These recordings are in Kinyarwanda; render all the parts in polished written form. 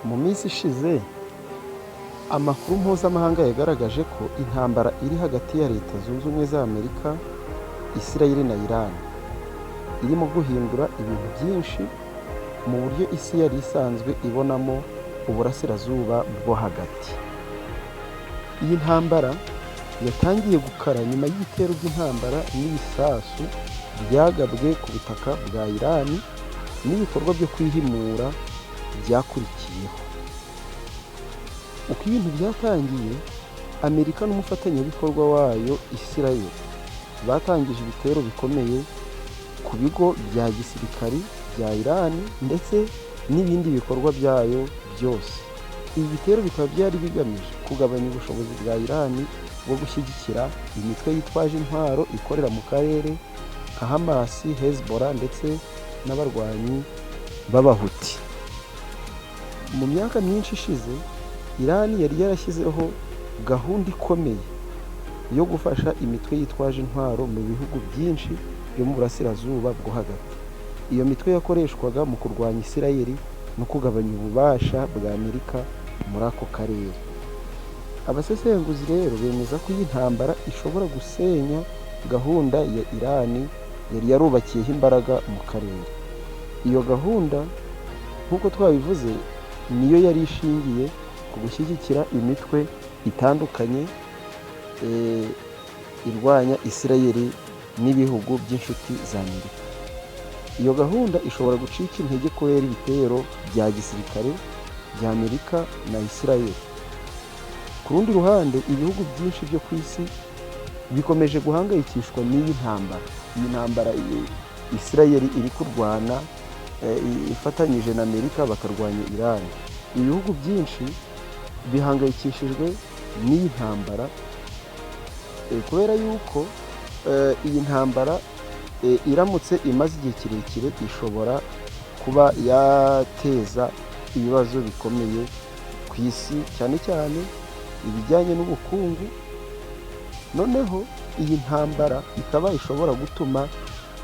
Mu minsi ishize, amakuru mpuzamahanga yagaragaje ko intambara iri hagati ya Leta Zunze Ubumwe za Amerika, Isirayeli na Iran irimo guhindura ibintu byinshi mu buryo isi yari isanzwe ibonamo Uburasirazuba bwo Hagati. Iyi ntambara yatangiye gukara nyuma y'ibitero by'intambara n'ibisasu byagabwe ku butaka bwa Iran n'ibikorwa byo kwihimura byakurikiyeho. Uko ibintu byatangiye, Amerika n'umufatanyabikorwa wayo Isirayeli batangije ibitero bikomeye ku bigo bya gisirikari bya Iran ndetse n'ibindi bikorwa byayo byose. Ibi bitero bikaba byari bigamije kugabanya ubushobozi bwa Iran bwo gushyigikira imitwe yitwaje intwaro ikorera mu karere nka Hamas, Hezbollah ndetse n'abarwanyi b'Abahuti. Mu myaka myinshi ishize, Iran yari yarashyizeho gahunda ikomeye yo gufasha imitwe yitwaje intwaro mu bihugu byinshi byo mu Burasirazuba bwo Hagati. Iyo mitwe yakoreshwaga mu kurwanya Isirayeli no kugabanya ububasha bwa Amerika muri ako karere. Abasesenguzi rero bemeza ko iyi ntambara ishobora gusenya gahunda ya Iran yari yarubakiyeho imbaraga mu karere. Iyo gahunda, nk'uko twabivuze, niyo yari ishingiye ku gushyigikira imitwe itandukanye irwanya Isirayeli n'ibihugu by'inshuti za Amerika. Iyo gahunda ishobora gucika intege kubera ibitero bya gisirikare bya Amerika na Isirayeli. Ku rundi ruhande, ibihugu byinshi byo ku isi bikomeje guhangayikishwa n'iyi ntambara. Iyi ntambara Isirayeli iri kurwana ifatanyije na Amerika bakarwanya Iran. Ibihugu byinshi bihangayikishijwe n'iyi ntambara kubera yuko iyi ntambara iramutse imaze igihe kirekire ishobora kuba yateza ibibazo bikomeye ku isi, cyane cyane ibijyanye n'ubukungu. Noneho iyi ntambara ikaba ishobora gutuma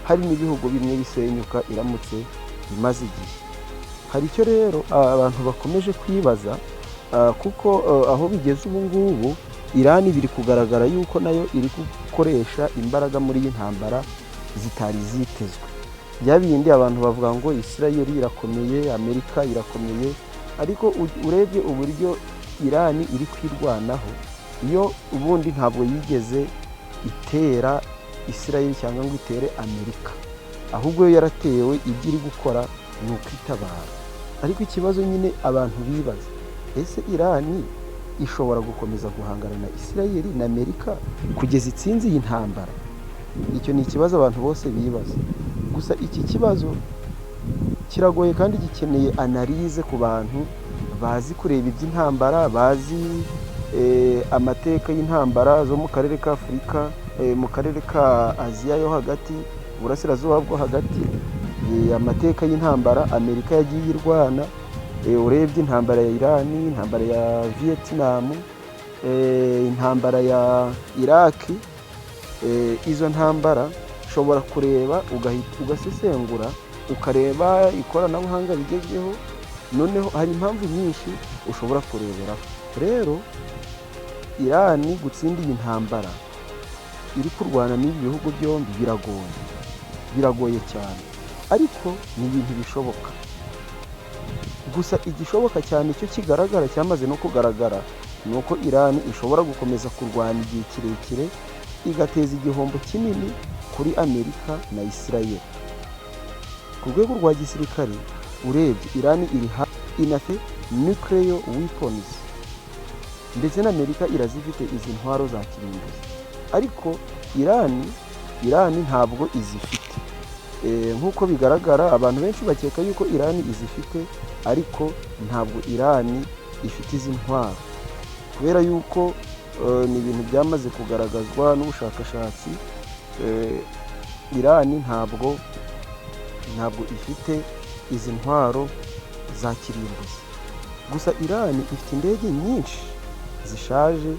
hari n'ibihugu bimwe bisenyuka iramutse imaze igihe. Hari icyo rero abantu bakomeje kwibaza, kuko aho bigeze ubu ngubu, Irani biri kugaragara yuko nayo iri gukoresha imbaraga muri iyi ntambara zitari zitezwe. Bya bindi abantu bavuga ngo Isirayeli irakomeye, Amerika irakomeye, ariko urebye uburyo Irani iri kwirwanaho, iyo ubundi ntabwo yigeze itera Isirayeli cyangwa ngo itere Amerika, ahubwo yo yaratewe. Ibyo iri gukora ni ukwitabara. Ariko ikibazo nyine abantu bibaza: ese Irani ishobora gukomeza guhangana na Isirayeli na Amerika kugeza itsinze iyi ntambara? Icyo ni ikibazo abantu bose bibaza. Gusa iki kibazo kiragoye kandi gikeneye analyse ku bantu bazi kureba iby'intambara, bazi amateka y'intambara zo mu karere ka Afurika, mu karere ka Aziya yo hagati, Uburasirazuba bwo Hagati, amateka y'intambara Amerika yagiye irwana. Urebye intambara ya Irani, intambara ya Vietnam, intambara ya Iraki, izo ntambara ushobora kureba ugahita ugasesengura, ukareba ikoranabuhanga rigezweho. Noneho hari impamvu nyinshi ushobora kureberaho. Rero Irani gutsinda iyi ntambara iri kurwana n'ibi bihugu byombi biragoye, biragoye cyane, ariko ni ibintu bishoboka. Gusa igishoboka cyane cyo kigaragara, cyamaze no kugaragara, ni uko Irani ishobora gukomeza kurwana igihe kirekire, igateza igihombo kinini kuri Amerika na Isirayeli. Ku rwego rwa gisirikare, urebye Irani iri inafite nuclear weapons, ndetse na Amerika irazifite izi ntwaro za kirimbuzi, ariko Irani ntabwo izifite. Nk'uko bigaragara, abantu benshi bakeka yuko Irani izifite, ariko ntabwo Irani ifite izi ntwaro, kubera yuko ni ibintu byamaze kugaragazwa n'ubushakashatsi. Irani ntabwo ifite izi ntwaro za kirimbuzi. Gusa Irani ifite indege nyinshi zishaje,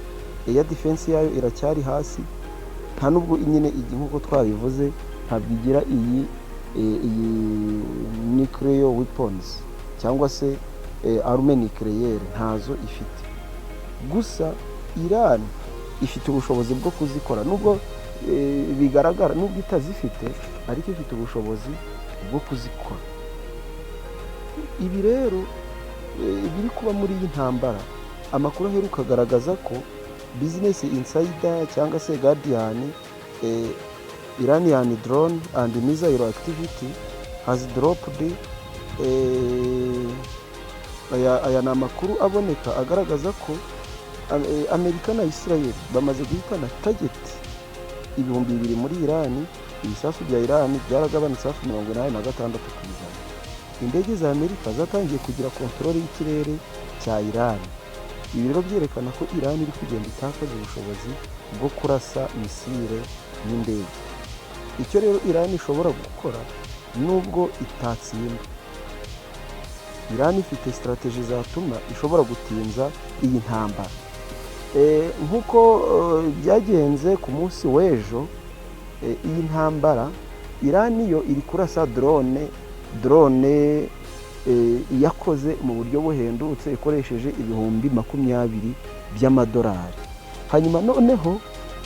air defense yayo iracyari hasi. Nta nubwo nyine, nk'uko twabivuze, ntabwo igira iyi nuclear weapons cyangwa se Arme nucléaire ntazo ifite. Gusa Iran ifite ubushobozi bwo kuzikora, nubwo bigaragara, nubwo itazifite, ariko ifite ubushobozi bwo kuzikora. Ibi rero biri kuba muri iyi ntambara, amakuru aheruka agaragaza ko Business Insider cyangwa se Guardian, Iranian drone and missile activity has dropped. Aya ni amakuru aboneka agaragaza ko Amerika na Israel bamaze guhitana target 2000 muri Irani. Ibisasu bya Irani byaragabanutse hafi 86%. Indege za Amerika zatangiye kugira contrôle y'ikirere cya Irani. Ibi rero byerekana ko Irani iri kugenda itakaza ubushobozi bwo kurasa missile n'indege. Icyo rero Irani ishobora gukora, nubwo itatsinda, Irani ifite stratégie zatuma ishobora gutinza iyi ntambara. Nk'uko byagenze ku munsi w'ejo, iyi ntambara Irani yo iri kurasa drone yakoze mu buryo buhendutse ikoresheje 20,000 by'amadolari, hanyuma noneho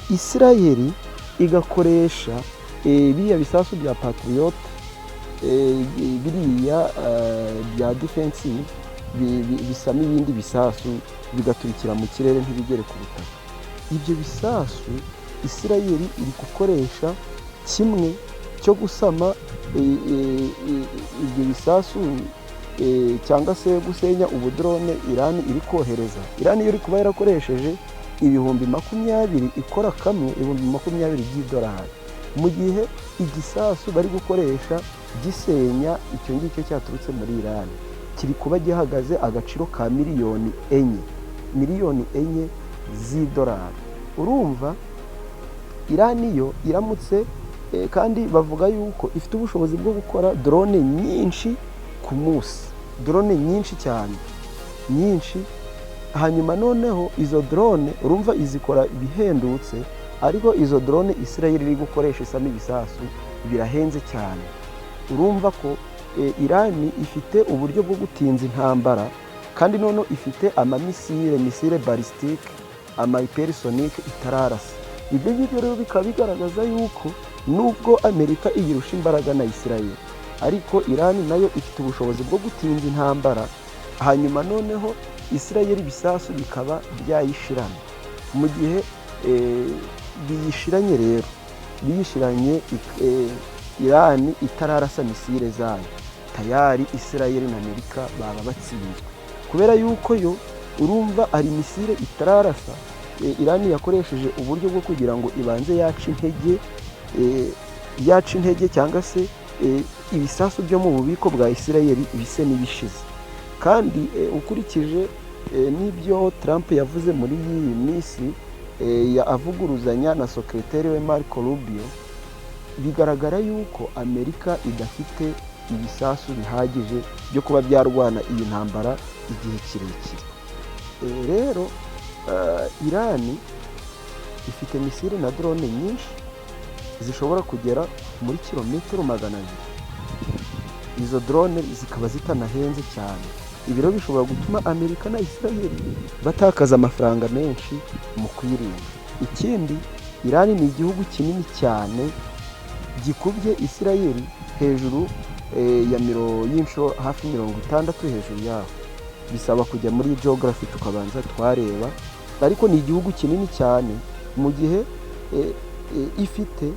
Isirayeli igakoresha biriya bisasu bya Patriot, biriya bya defensive bisama ibindi bisasu bigaturikira mu kirere ntibigere ku butaka. Ibyo bisasu Isirayeli iri gukoresha kimwe cyo gusama ibyo bisasu cyangwa se gusenya ubudrone Irani iri kohereza. Irani yo iri kuba yarakoresheje 20,000 ikora kamwe, 20,000 by'idolari, mu gihe igisasu bari gukoresha gisenya icyo ngicyo cyaturutse muri Irani kiri kuba gihagaze agaciro ka miliyoni 4, miliyoni 4 z'idolari. Urumva Irani yo iramutse, kandi bavuga yuko ifite ubushobozi bwo gukora drone nyinshi ku munsi, drone nyinshi cyane, nyinshi. Hanyuma noneho izo drone urumva izikora ibihendutse, ariko izo drone Israel iri gukoresha isama ibisasu birahenze cyane. Urumva ko Irani ifite uburyo bwo gutinza intambara, kandi noneho ifite amamissile, missile balistique, ama hypersonique itararasa. Ibyo ngibyo rero bikaba bigaragaza yuko nubwo Amerika iyirusha imbaraga na Israel, ariko Irani nayo ifite ubushobozi bwo gutinza intambara, hanyuma noneho Israel ibisasu bikaba byayishirana. Mu gihe biyishiranye rero, biyishiranye, Irani itararasa missile zayo, tayari Israel na Amerika baba batsinzwe, kubera yuko yo urumva ari missile itararasa. Irani yakoresheje uburyo bwo kugira ngo ibanze yaca intege, yaca intege cyangwa se ibisasu byo mu bubiko bwa Israel bise n'ibishize. Kandi ukurikije n'ibyo Trump yavuze muri iyi minsi, avuguruzanya na secrétaire we Marco Rubio, bigaragara yuko Amerika idafite ibisasu bihagije byo kuba byarwana iyi ntambara igihe kirekire. Rero Irani ifite missile na drone nyinshi zishobora kugera muri kilometero 200, izo drone zikaba zitanahenze cyane. Ibi rero bishobora gutuma Amerika na Israel batakaza amafaranga menshi mu kwirinda. Ikindi, Irani ni igihugu kinini cyane gikubye Israel hejuru ya y'inshuro hafi 60 hejuru yaho. Bisaba kujya muri geography tukabanza twareba, ariko ni igihugu kinini cyane, mu gihe ifite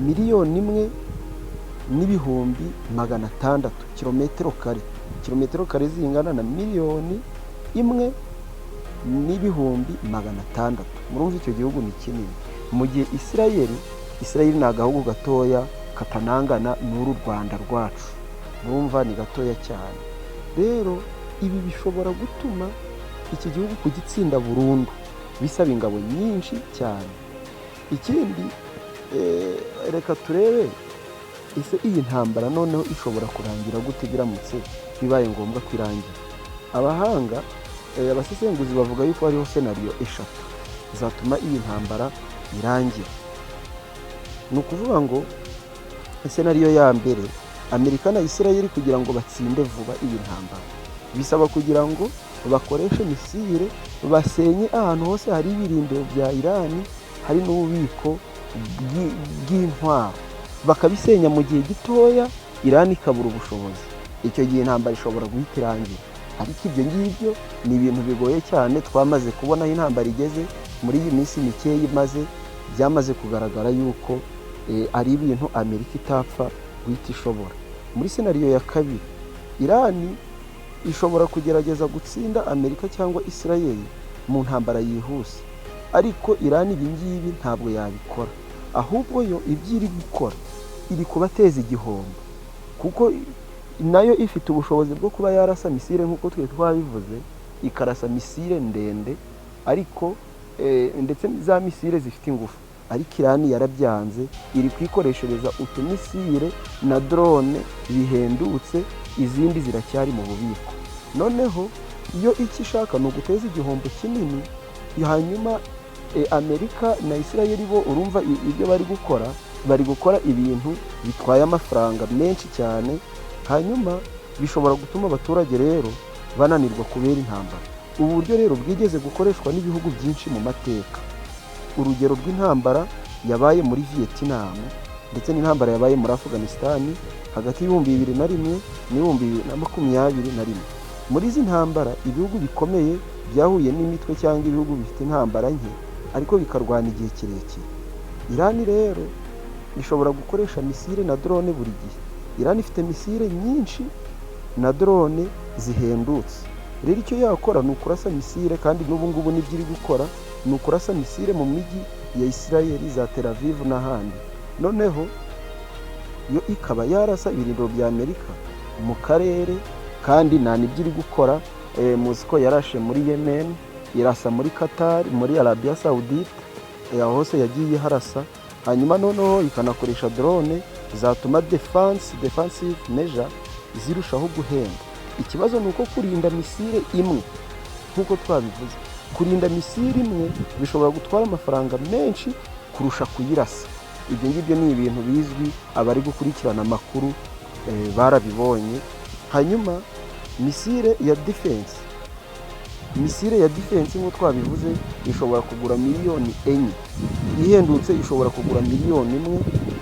1,600,000 kilometero kare, kilometero kare zingana na 1,600,000. Murumva icyo gihugu ni kinini, mu gihe Israel ni agahugu gatoya katanangana n'uru Rwanda rwacu. Murumva ni gatoya cyane. Rero ibi bishobora gutuma iki gihugu kugitsinda burundu bisaba ingabo nyinshi cyane. Ikindi, reka turebe ese iyi ntambara noneho ishobora kurangira gute biramutse bibaye ngombwa ko irangira. Abahanga, abasesenguzi bavuga yuko hariho scénario eshatu zatuma iyi ntambara irangira. Ni ukuvuga ngo scénario ya mbere, Amerika na Israel kugira ngo batsinde vuba iyi ntambara. Bisaba kugira ngo bakoreshe missile, basenye ahantu hose hari ibirindiro bya Irani, hari n'ububiko bw'intwaro, bakabisenya mu gihe gitoya, Irani ikabura ubushobozi. Icyo gihe intambara ishobora guhita irangira. Ariko ibyo ngibyo ni ibintu bigoye cyane. Twamaze kubona aho intambara igeze muri iyi minsi mikeya imaze, byamaze kugaragara yuko ari ibintu Amerika itapfa guhita ishobora. Muri scenario ya kabiri, Irani ishobora kugerageza gutsinda Amerika cyangwa Isirayeli mu ntambara yihuse, ariko Irani ibi ngibi ntabwo yabikora. Ahubwo yo ibyo iri gukora, iri kubateza igihombo, kuko nayo ifite ubushobozi bwo kuba yarasa missile, nk'uko twe twabivuze, ikarasa missile ndende, ariko ndetse za missile zifite ingufu. Ariko Irani yarabyanze, iri kwikoreshereza utumissile na drone bihendutse, izindi ziracyari mu bubiko. Noneho iyo icyo ishaka ni uguteza igihombo kinini, hanyuma Amerika na Isirayeli bo urumva ibyo bari gukora, bari gukora ibintu bitwaye amafaranga menshi cyane, hanyuma bishobora gutuma abaturage rero bananirwa kubera intambara. Ubu buryo rero bwigeze gukoreshwa n'ibihugu byinshi mu mateka, urugero rw'intambara yabaye muri Vietnam ndetse n'intambara yabaye muri Afghanistan hagati ya 2001 na 2021. Muri izi ntambara, ibihugu bikomeye byahuye n'imitwe cyangwa ibihugu bifite intambara nke, ariko bikarwana igihe kirekire. Irani rero ishobora gukoresha missile na drone buri gihe. Irani ifite missile nyinshi na drone zihendutse. Rero icyo yakora ni ukurasa missile, kandi n'ubu ngubu nibyo iri gukora, ni ukurasa missile mu mijyi ya Isirayeli, za Tel Aviv n'ahandi. Noneho yo ikaba yarasa ibirindiro bya Amerika mu karere, kandi nta nibyo iri gukora. Muzi ko yarashe muri Yemen, irasa muri Qatar, muri Arabia Saudite, aho hose yagiye harasa. Hanyuma noneho ikanakoresha drone zatuma defensive measure zirushaho guhenda. Ikibazo ni uko kurinda missile imwe, nk'uko twabivuze, kurinda missile imwe bishobora gutwara amafaranga menshi kurusha kuyirasa. Ibyo ngibyo ni ibintu bizwi, abari gukurikirana amakuru barabibonye. Hanyuma missile ya defense, nk'uko twabivuze, ishobora kugura miliyoni 4, ihendutse ishobora kugura miliyoni 1,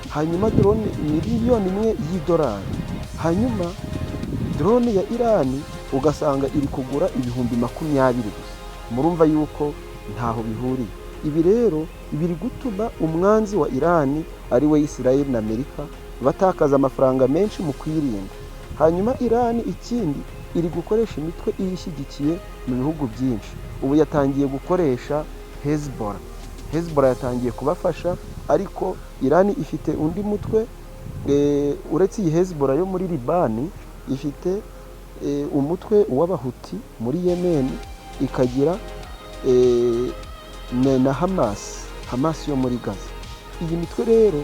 hanyuma drone miliyoni 1 y'idolari. Hanyuma drone ya Irani ugasanga iri kugura 20,000 gusa. Murumva yuko ntaho bihuriye. Ibi rero biri gutuma umwanzi wa Irani, ari we Israel na Amerika, batakaza amafaranga menshi mu kwirinda. Hanyuma Irani ikindi iri gukoresha imitwe iyishyigikiye mu bihugu byinshi. Ubu yatangiye gukoresha Hezbollah. Hezbollah yatangiye kubafasha, ariko Irani ifite undi mutwe uretse iyi Hezbollah yo muri Libani, ifite umutwe w'Abahuti muri Yemen, ikagira na Hamas, Hamas yo muri Gaza. Iyi mitwe rero,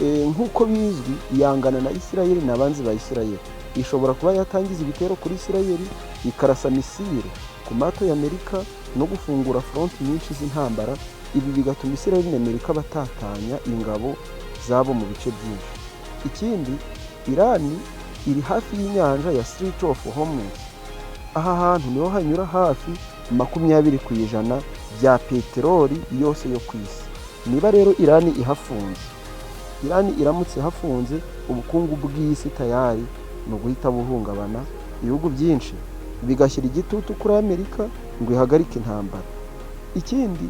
nk'uko bizwi, yangana na Isirayeli n'abanzi ba Isirayeli. Ishobora kuba yatangiza ibitero kuri Isirayeli, ikarasa missile ku mato y'Amerika no gufungura front nyinshi z'intambara. Ibi bigatuma Isirayeli na Amerika batatanya ingabo zabo mu bice byinshi. Ikindi, Irani iri hafi y'inyanja ya Strait of Hormuz. Aha hantu niho hanyura hafi 20% bya peteroli yose yo ku isi. Niba rero Irani ihafunze, Irani iramutse ihafunze, ubukungu bw'isi tayari ni uguhita buhungabana, ibihugu byinshi bigashyira igitutu kuri Amerika ngo ihagarike intambara. Ikindi,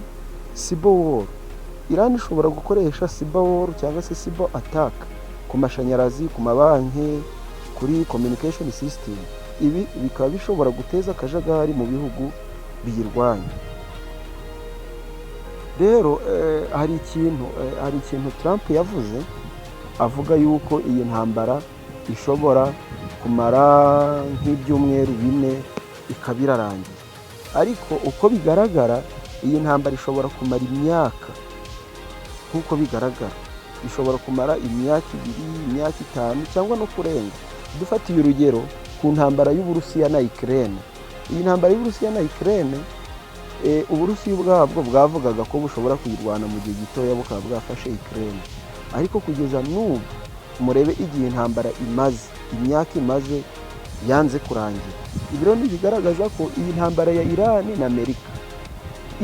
cyber war. Irani ishobora gukoresha cyber war cyangwa se cyber attack ku mashanyarazi, ku mabanki, kuri communication system. Ibi bikaba bishobora guteza akajagari mu bihugu biyirwanya. Rero hari ikintu Trump yavuze, avuga yuko iyi ntambara ishobora kumara nk'ibyumweru 4 ikaba irarangiye. Ariko uko bigaragara, iyi ntambara ishobora kumara imyaka. Nk'uko bigaragara, ishobora kumara imyaka 2, imyaka 5 cyangwa no kurenga. Dufatiye urugero ku ntambara y'Uburusiya na Ukraine, iyi ntambara y'Uburusiya na Ukraine, Uburusiya ubwabwo bwavugaga ko bushobora kuyirwana mu gihe gitoya bukaba bwafashe Ukraine, ariko kugeza n'ubu murebe igihe intambara imaze, imyaka imaze. Yanze kurangira. Ibi rero bigaragaza ko iyi ntambara ya Irani na Amerika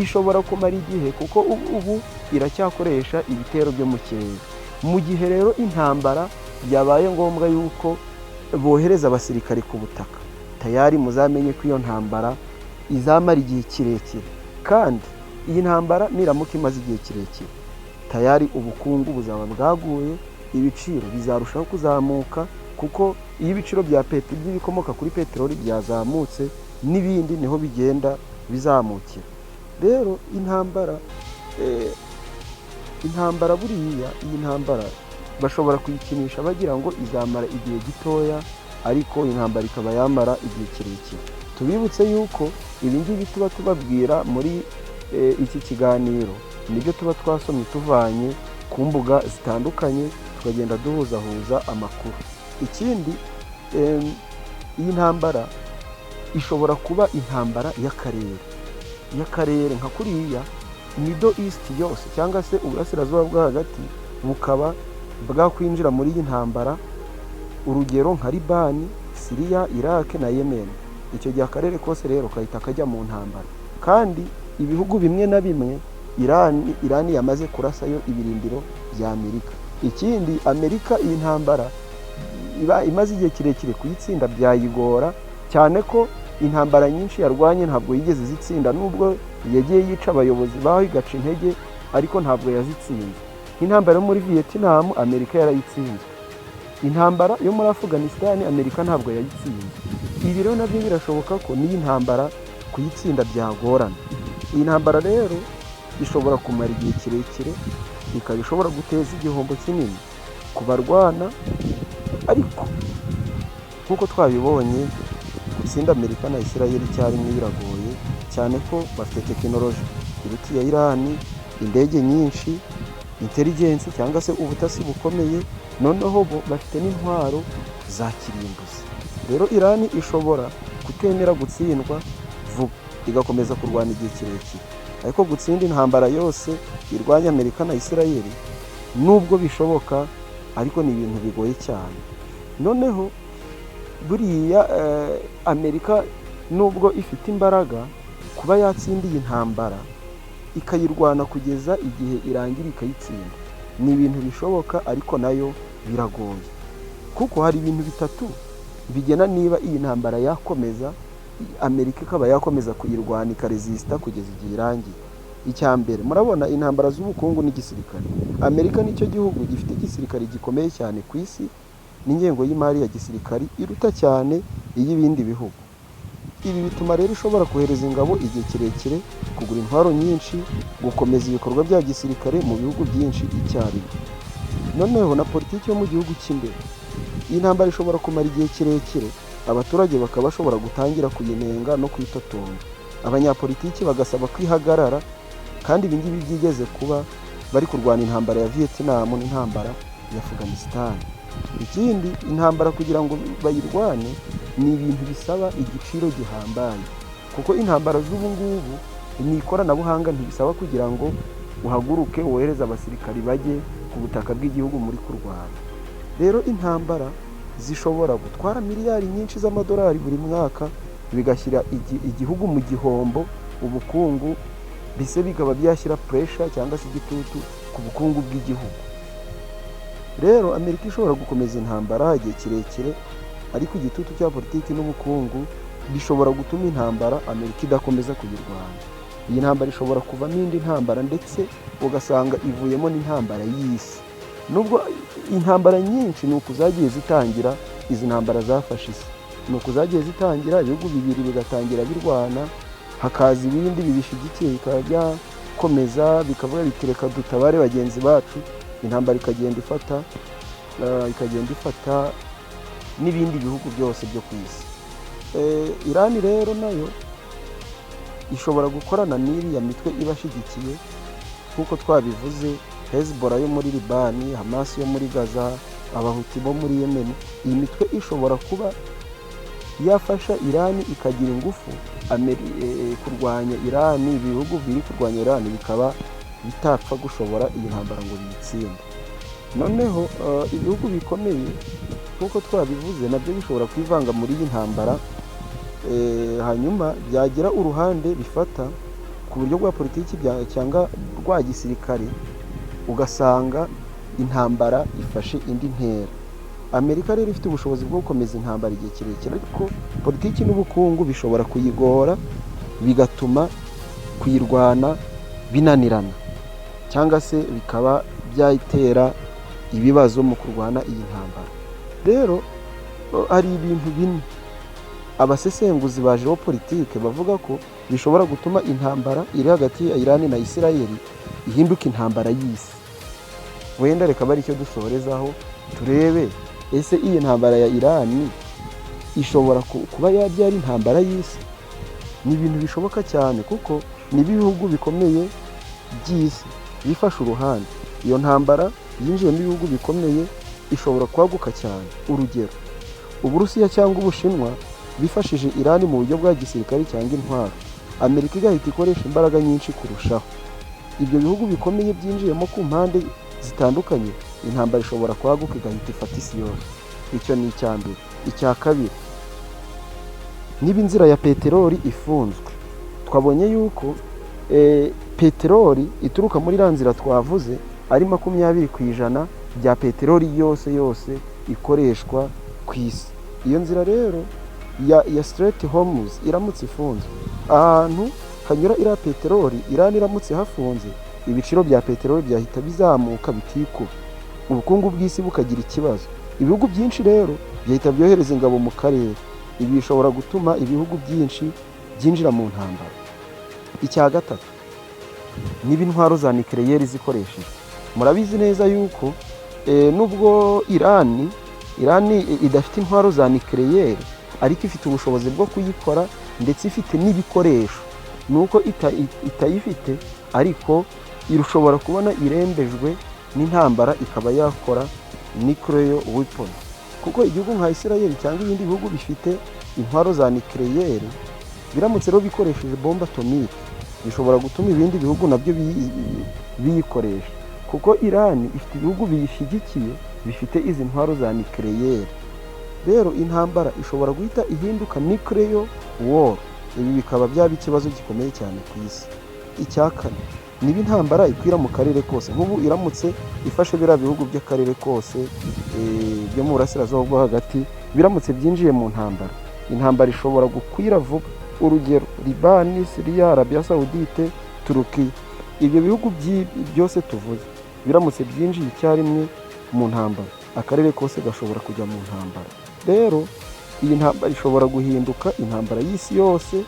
ishobora kumara igihe, kuko ubu iracyakoresha ibitero byo mu kirere. Mu gihe rero intambara byabaye ngombwa yuko bohereza abasirikare ku butaka, tayari muzamenye ko iyo ntambara izamara igihe kirekire. Kandi iyi ntambara niramuka imaze igihe kirekire, tayari ubukungu buzaba bwaguye, ibiciro bizarushaho kuzamuka, kuko iyo ibiciro bya by'ibikomoka kuri peteroli byazamutse, n'ibindi niho bigenda bizamukira. Rero intambara buriya, iyi ntambara bashobora kuyikinisha bagira ngo izamara igihe gitoya, ariko intambara ikaba yamara igihe kirekire. Tubibutse yuko ibi ngibi tuba tubabwira muri iki kiganiro nibyo tuba twasomye tuvanye ku mbuga zitandukanye, tukagenda duhuzahuza amakuru. Ikindi, iyi ntambara ishobora kuba intambara y'akarere nka kuriya Middle East yose cyangwa se Uburasirazuba bwo Hagati bukaba bwakwinjira muri iyi ntambara, urugero nka Libani, Siriya, Iraq na Yemen. Icyo gihe akarere kose rero kahita kajya mu ntambara. Kandi ibihugu bimwe na bimwe Irani yamaze kurasayo ibirindiro bya Amerika. Ikindi, Amerika iyi ntambara iba imaze igihe kirekire, kuyitsinda byayigora cyane, ko intambara nyinshi yarwanye ntabwo yigeze izitsinda, nubwo yagiye yica abayobozi baho igaca intege, ariko ntabwo yazitsinze. Nk'intambara yo muri Vietnam, Amerika yarayitsinzwe. Intambara yo muri Afghanistan, Amerika ntabwo yayitsinze. Ibi rero nabyo birashoboka ko n'iyi ntambara kuyitsinda byagorana. Iyi ntambara rero ishobora kumara igihe kirekire, ikaba ishobora guteza igihombo kinini ku barwana. Ariko nk'uko twabibonye, gutsinda Amerika na Israel icyarimwe biragoye cyane, ko bafite tekinoloji iruta iya Irani, indege nyinshi, intelligence cyangwa se ubutasi bukomeye, noneho bo bafite n'intwaro za kirimbuzi. Rero Irani ishobora kutemera gutsindwa vuba, igakomeza kurwana igihe kirekire, ariko gutsinda intambara yose irwanya Amerika na Israel, nubwo bishoboka, ariko ni ibintu bigoye cyane. Noneho buriya Amerika, nubwo ifite imbaraga, kuba yatsinda iyi ntambara ikayirwana kugeza igihe irangira ikayitsinda, ni ibintu bishoboka, ariko nayo biragoye, kuko hari ibintu bitatu bigena niba iyi ntambara yakomeza, Amerika ikaba yakomeza kuyirwana, ikaresisita kugeza igihe irangiye. Icya mbere, murabona intambara z'ubukungu n'igisirikare. Amerika nicyo gihugu gifite igisirikare gikomeye cyane ku isi, n'ingengo y'imari ya gisirikari iruta cyane iy'ibindi bihugu. Ibi bituma rero ishobora kohereza ingabo igihe kirekire, kugura intwaro nyinshi, gukomeza ibikorwa bya gisirikare mu bihugu byinshi icyarimwe. Noneho na politiki yo mu gihugu cy'imbere, iyi ntambara ishobora kumara igihe kirekire, abaturage bakaba bashobora gutangira kuyinenga no kuyitotomba, abanyapolitiki bagasaba kwihagarara. Kandi ibi ngibi byigeze kuba bari kurwana intambara ya Vietnam n'intambara ya Afghanistan. Ikindi, intambara kugira ngo bayirwane ni ibintu bisaba igiciro gihambaye, kuko intambara z'ubu ngubu ni ikoranabuhanga, ntibisaba kugira ngo uhaguruke wohereze abasirikari bajye ku butaka bw'igihugu muri kurwana. Rero intambara zishobora gutwara miliyari nyinshi z'amadolari buri mwaka, bigashyira igihugu mu gihombo, ubukungu mbese bikaba byashyira pressure cyangwa se igitutu ku bukungu bw'igihugu. Rero Amerika ishobora gukomeza intambara igihe kirekire, ariko igitutu cya politiki n'ubukungu bishobora gutuma intambara Amerika idakomeza kuyirwana. Iyi ntambara ishobora kuvamo indi ntambara, ndetse ugasanga ivuyemo n'intambara y'isi, nubwo intambara nyinshi ni uku zagiye zitangira. Izi ntambara zafashe isi ni uku zagiye zitangira: ibihugu bibiri bigatangira birwana, hakaza ibindi bibishyigikiye, bikaba byakomeza, bikavuga biti: "Reka dutabare bagenzi bacu." Intambara ikagenda ifata n'ibindi bihugu byose byo ku isi. Irani rero nayo ishobora gukorana n'iriya mitwe ibashyigikiye, nk'uko twabivuze: Hezbollah yo muri Libani, Hamas yo muri Gaza, Abahuti bo muri Yemen. Iyi mitwe ishobora kuba yafasha Irani ikagira ingufu kurwanya Irani, ibihugu biri kurwanya Irani bikaba bitapfa gushobora iyi ntambara ngo biyitsinde. Noneho ibihugu bikomeye Nk'uko twabivuze, nabyo bishobora kwivanga muri iyi ntambara, hanyuma byagira uruhande bifata ku buryo bwa politiki cyangwa rwa gisirikare, ugasanga intambara ifashe indi ntera. Amerika rero ifite ubushobozi bwo gukomeza intambara igihe kirekire, ariko politiki n'ubukungu bishobora kuyigora, bigatuma kuyirwana binanirana cyangwa se bikaba byayitera ibibazo mu kurwana iyi ntambara. Rero hari ibintu bine abasesenguzi ba géopolitique bavuga ko bishobora gutuma intambara iri hagati ya Irani na Isirayeli ihinduka intambara y'isi. Wenda reka bari icyo dusorezaho, turebe: ese iyi ntambara ya Irani ishobora kuba yabyara intambara y'isi? Ni ibintu bishoboka cyane, kuko ni ibihugu bikomeye by'isi bifashe uruhande. Iyo ntambara yinjiyemo ibihugu bikomeye ishobora kwaguka cyane. Urugero, Uburusiya cyangwa Ubushinwa bifashije Irani mu buryo bwa gisirikare cyangwa intwaro, Amerika igahita ikoresha imbaraga nyinshi kurushaho. Ibyo bihugu bikomeye byinjiyemo ku mpande zitandukanye, intambara ishobora kwaguka igahita ifata isi yose. Icyo ni icya mbere. Icya kabiri, niba inzira ya peteroli ifunzwe. Twabonye yuko peteroli ituruka muri iriya nzira twavuze ari 20% bya peteroli yose yose ikoreshwa ku isi. Iyo nzira rero ya Strait Hormuz iramutse ifunzwe, ahantu hanyura iriya peteroli, Irani iramutse hafunze, ibiciro bya peteroli byahita bizamuka bikikuba, ubukungu bw'isi bukagira ikibazo. Ibihugu byinshi rero byahita byohereza ingabo mu karere. Ibi bishobora gutuma ibihugu byinshi byinjira mu ntambara. Icya gatatu, niba intwaro za nucléaire zikoreshejwe. Murabizi neza yuko nubwo Irani idafite intwaro za nucléaire, ariko ifite ubushobozi bwo kuyikora, ndetse ifite n'ibikoresho. Ni uko itayifite, ariko irushobora kubona irembejwe n'intambara ikaba yakora nuclear weapon, kuko igihugu nka Israel cyangwa ibindi bihugu bifite intwaro za nucléaire, biramutse rero bikoresheje bombe atomique, bishobora gutuma ibindi bihugu nabyo biyikoresha, kuko Irani ifite ibihugu biyishyigikiye bifite izi ntwaro za nucléaire. Rero intambara ishobora guhita ihinduka nuclear war, ibi bikaba byaba ikibazo gikomeye cyane ku isi. Icya kane, niba intambara ikwira mu karere kose. Nk'ubu iramutse ifashe biriya bihugu by'akarere kose byo mu Burasirazuba bwo Hagati, biramutse byinjiye mu ntambara, intambara ishobora gukwira vuba. Urugero, Libani, Siriya, Arabiya Sawudite, Turukiya, ibyo bihugu byose tuvuze biramutse byinjiye icyarimwe mu ntambara, akarere kose gashobora kujya mu ntambara. Rero iyi ntambara ishobora guhinduka intambara y'isi yose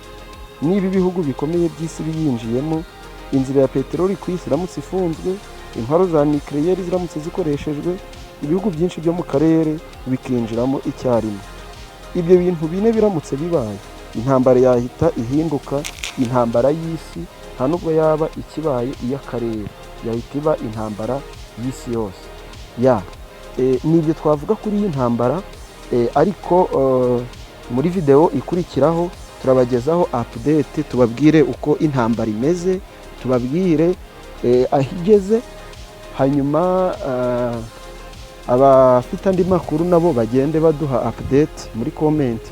niba ibihugu bikomeye by'isi biyinjiyemo, inzira ya peteroli ku isi iramutse ifunzwe, intwaro za nucléaire ziramutse zikoreshejwe, ibihugu byinshi byo mu karere bikinjiramo icyarimwe. Ibyo bintu bine biramutse bibaye, intambara yahita ihinduka intambara y'isi. Nta nubwo yaba ikibaye iy'akarere, yahita iba intambara y'isi yose. Ya, ni ibyo twavuga kuri iyi ntambara, ariko muri videwo ikurikiraho turabagezaho update, tubabwire uko intambara imeze, tubabwire aho igeze. Hanyuma abafite andi makuru nabo bagende baduha update muri comment,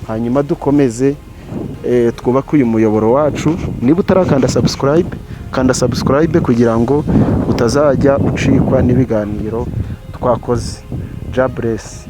hanyuma dukomeze twubake uyu muyoboro wacu. Niba utarakanda subscribe, kanda subscribe kugira ngo utazajya ucikwa n'ibiganiro twakoze. Jah bless.